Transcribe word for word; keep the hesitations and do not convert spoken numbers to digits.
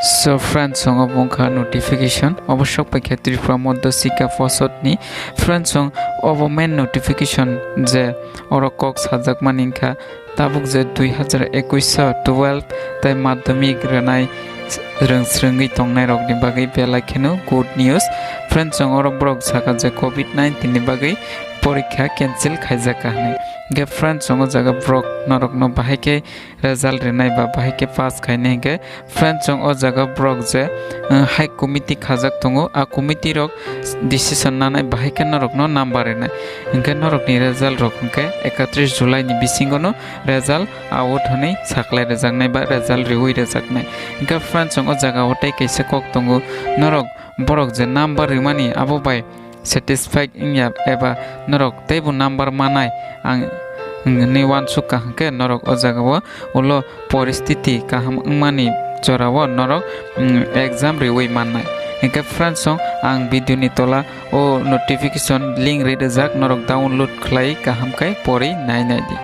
So friends, chwng obo wngkha notification, obo sok paikha Tripura Madhyashikha Porishod ni. Friends, chwng obo main notification je oro kok sajakmani wngkha tabuk je dui hazar ekwis o twelve tai madhyamik rwnai rwng swrwngwi tongnai rokni bagwi belai kheno good news. Friends, chwng oro borok sakha je covid nineteen ni bagwi porikha cancel khaijakha hwnwi. Hwnkhe friends, chwng o jaga borok norokno bahai khe result rinai ba bahai khe pass khainai hwnkhe, friends, chwng o jaga borok je, uh, hai committee khajak tongo, a committee rok decision nanai bahai khe norokno number rinai. Hwnkhe norokni result rok hwnkhe ekatris July ni bisingo no result out hwnwi saklai rwjaknai ba result riwi rwjaknai. Hwnkhe friends, chwng o jaga o tei kaisa kok tongo, norok borok je number rimani abo bai satisfied wngya eba norok teibo number manai ang hwnwi uansukha, hwnkhe norok o jagao ulo poristiti kaham wngmani jorao norok, mm, exam riwi mannai. Hwnkhe friends, chwng ang video ni tola o notification link ri rijak, norok download khlai kaham khe pori nai nai di.